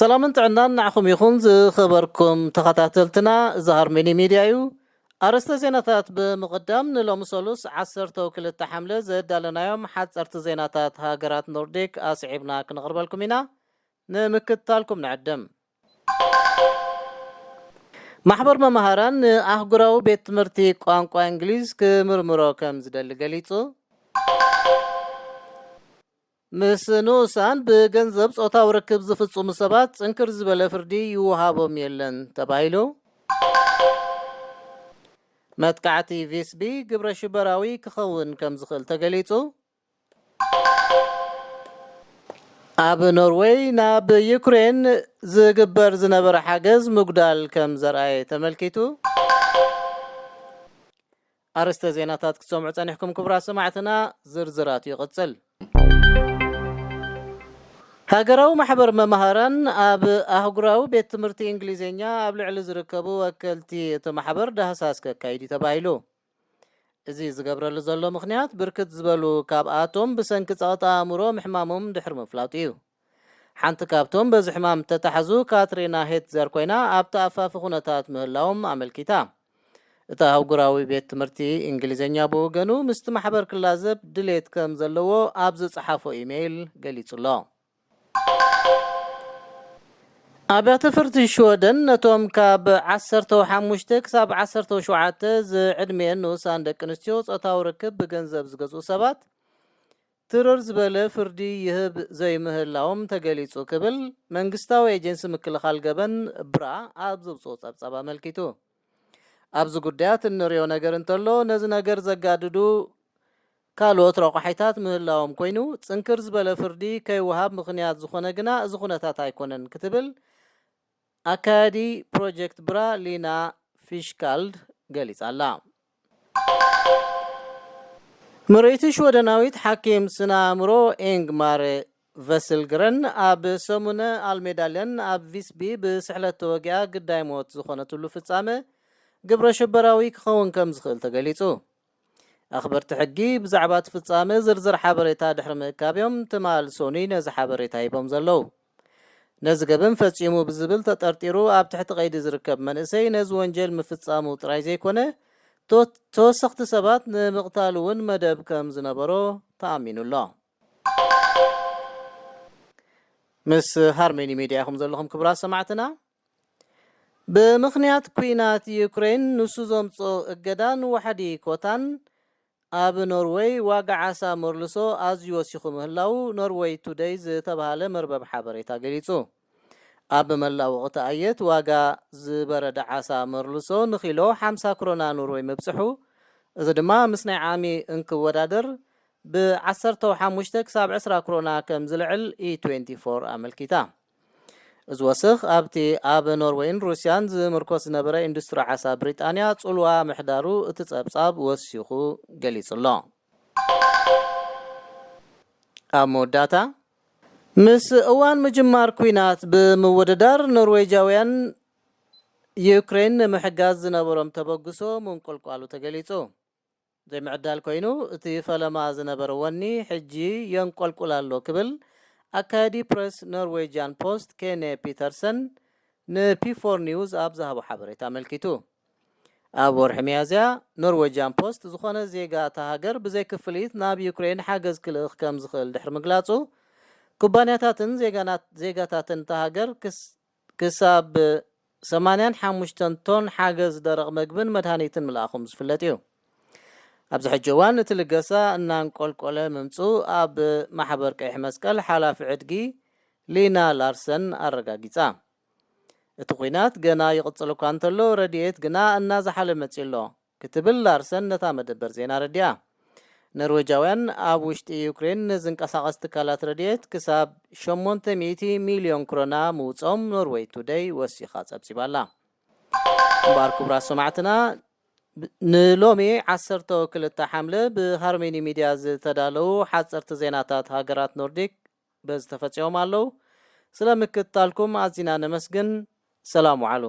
ሰላምን ጥዕናን ንዓኹም ይኹን ዝኸበርኩም ተኸታተልትና፣ እዚ ሃርመኒ ሚድያ እዩ። ኣርእስተ ዜናታት ብምቕዳም፣ ንሎሚ ሰሉስ ዓሰርተ ክልተ ሓምለ ዘዳለናዮም ሓጸርቲ ዜናታት ሃገራት ኖርዲክ ኣስዒብና ክንቕርበልኩም ኢና። ንምክትታልኩም ንዕድም። ማሕበር መማህራን ንኣህጉራዊ ቤት ትምህርቲ ቋንቋ እንግሊዝ ክምርምሮ ከም ዝደሊ ገሊጹ። ምስ ንኡሳን ብገንዘብ ጾታዊ ርክብ ዝፍጽሙ ሰባት ጽንክር ዝበለ ፍርዲ ይወሃቦም የለን ተባሂሉ። መጥቃዕቲ ቪስቢ ግብረ ሽበራዊ ክኸውን ከም ዝኽእል ተገሊጹ። ኣብ ኖርወይ ናብ ዩክሬን ዝግበር ዝነበረ ሓገዝ ምጉዳል ከም ዘርኣየ ተመልኪቱ። ኣርእስተ ዜናታት ክትሰምዑ ጸኒሕኩም ክቡራት ሰማዕትና፣ ዝርዝራቱ ይቕጽል። ሃገራዊ ማሕበር መማህራን ኣብ ኣህጉራዊ ቤት ትምህርቲ እንግሊዝኛ ኣብ ልዕሊ ዝርከቡ ወከልቲ እቲ ማሕበር ዳህሳስ ከካይድ እዩ ተባሂሉ። እዚ ዝገብረሉ ዘሎ ምኽንያት፣ ብርክት ዝበሉ ካብኣቶም ብሰንኪ ጸቕጢ ኣእምሮ ምሕማሞም ድሕሪ ምፍላጡ እዩ። ሓንቲ ካብቶም በዚ ሕማም ተታሕዙ ካትሪና ሄትዘር ኮይና፣ ኣብቲ ኣፋፊ ኩነታት ምህላዎም ኣመልኪታ። እቲ ኣህጉራዊ ቤት ትምህርቲ እንግሊዝኛ ብወገኑ፣ ምስቲ ማሕበር ክላዘብ ድሌት ከም ዘለዎ ኣብ ዝጸሓፎ ኢሜይል ገሊጹ ኣሎ። ኣብያተ ፍርዲ ሽወደን ነቶም ካብ ዓሰርተ ሓሙሽተ ክሳብ ዓሰርተ ሸውዓተ ዝዕድሜአን ንኡሳን ደቂ ኣንስትዮ ጾታዊ ርክብ ብገንዘብ ዝገዝኡ ሰባት ትርር ዝበለ ፍርዲ ይህብ ዘይምህላዎም ተገሊጹ ክብል መንግስታዊ ኤጀንሲ ምክልኻል ገበን ብራ ኣብ ዘውጽኦ ጸብጻብ ኣመልኪቱ። ኣብዚ ጉዳያት እንሪኦ ነገር እንተሎ፣ ነዚ ነገር ዘጋድዱ ካልኦት ረቋሒታት ምህላዎም ኮይኑ፣ ጽንክር ዝበለ ፍርዲ ከይወሃብ ምኽንያት ዝኾነ ግና እዚ ኩነታት ኣይኮነን ክትብል ኣካያዲ ፕሮጀክት ብራ ሊና ፊሽካልድ ገሊጻ ኣላ። ምርኢቲ ሽወደናዊት ሓኪም ስነ ኣእምሮ ኢንግማር ቨስልግረን ኣብ ሰሙነ ኣልሜዳልያን ኣብ ቪስቢ ብስሕለት ተወጊኣ ግዳይ ሞት ዝኾነትሉ ፍጻመ ግብረ ሽበራዊ ክኸውን ከም ዝኽእል ተገሊጹ። ኣኽበርቲ ሕጊ ብዛዕባ እቲ ፍጻመ ዝርዝር ሓበሬታ ድሕሪ ምእካብ እዮም ትማል ሰኑይ ነዚ ሓበሬታ ሂቦም ዘለዉ። ነዚ ገበን ፈጺሙ ብዝብል ተጠርጢሩ ኣብ ትሕቲ ቀይዲ ዝርከብ መንእሰይ ነዚ ወንጀል ምፍጻሙ ጥራይ ዘይኮነ፣ ቶ-፣ ተወሰኽቲ ሰባት ንምቕታሉ እውን መደብ ከም ዝነበሮ ተኣሚኑ ኣሎ። ምስ ሃርሜኒ ሚድያ ኢኹም ዘለኹም ክቡራት ሰማዕትና። ብምኽንያት ኲናት ዩክሬን ንሱ ዘምጽኦ እገዳን ዋሕዲ ኮታን ኣብ ኖርወይ ዋጋ ዓሳ መርልሶ ኣዝዩ ወሲኹ ምህላዉ ኖርወይ ቱደይ ዝተባህለ መርበብ ሓበሬታ ገሊጹ። ኣብ መላእ ወቕቲ ኣየት ዋጋ ዝበረደ ዓሳ መርልሶ ንኪሎ ሓምሳ ክሮና ኖርወይ ምብጽሑ፣ እዚ ድማ ምስ ናይ ዓሚ እንክወዳደር ብ ዓሰርተ ሓሙሽተ ክሳብ ዕስራ ክሮና ከም ዝልዕል ኢ ትዌንቲ ፎር ኣመልኪታ። እዚ ወስኽ ኣብቲ ኣብ ኖርወይን ሩስያን ዝምርኮስ ዝነበረ ኢንዱስትሪ ዓሳ ብሪጣንያ ጽልዋ ምሕዳሩ እቲ ጸብጻብ ወሲኹ ገሊጹ ኣሎ። ኣብ መወዳእታ፣ ምስ እዋን ምጅማር ኲናት ብምውድዳር፣ ኖርዌጃውያን ዩክሬን ንምሕጋዝ ዝነበሮም ተበግሶ ምንቁልቋሉ ተገሊጹ። ዘይምዕዳል ኮይኑ፣ እቲ ፈለማ ዝነበረ ወኒ ሕጂ የንቆልቁል ኣሎ ክብል ኣካያዲ ፕረስ ኖርዌጅያን ፖስት ኬነ ፒተርሰን ንፒ ፎር ኒውስ ኣብ ዝሃቦ ሓበሬታ ኣመልኪቱ። ኣብ ወርሒ ሚያዝያ፣ ኖርዌጅያን ፖስት ዝኾነ ዜጋ እታ ሃገር ብዘይ ክፍሊት ናብ ዩክሬን ሓገዝ ክልእኽ ከም ዝኽእል ድሕሪ ምግላጹ፣ ኩባንያታትን ዜጋናት-፣ ዜጋታትን እታ ሃገር ክስ-፣ ክሳብ ሰማንያን ሓሙሽተን ቶን ሓገዝ ደረቕ መግብን መድሃኒትን ምልኣኹም ዝፍለጥ እዩ። ኣብዚ ሕጂ እዋን እቲ ልገሳ እናንቆልቆለ ምምጽኡ ኣብ ማሕበር ቀይሕ መስቀል ሓላፊ ዕድጊ ሊና ላርሰን ኣረጋጊጻ። እቲ ኲናት ገና ይቕጽል እኳ እንተሎ፣ ረድኤት ግና እናዝሓለ መጺኡ ኣሎ ክትብል ላርሰን ነታ መደበር ዜና ረዲኣ። ኖርዌጃውያን ኣብ ውሽጢ ዩክሬን ንዝንቀሳቐስ ትካላት ረድኤት ክሳብ ሸሞንተ ሚእቲ ሚልዮን ክሮና ምውጾም ኖርወይ ቱደይ ወሲኻ ጸብጺባ ኣላ። እምበኣር ክቡራት ሰማዕትና፣ ብ-፣ ንሎሚ ዓሰርተ ክልተ ሓምለ ብሃርሜኒ ሚድያ ዝተዳለዉ ሓጸርቲ ዜናታት ሃገራት ኖርዲክ በዚ ተፈጺሞም ኣለዉ። ስለ ምክትታልኩም ኣዚና ነመስግን። ሰላም ወዓሉ።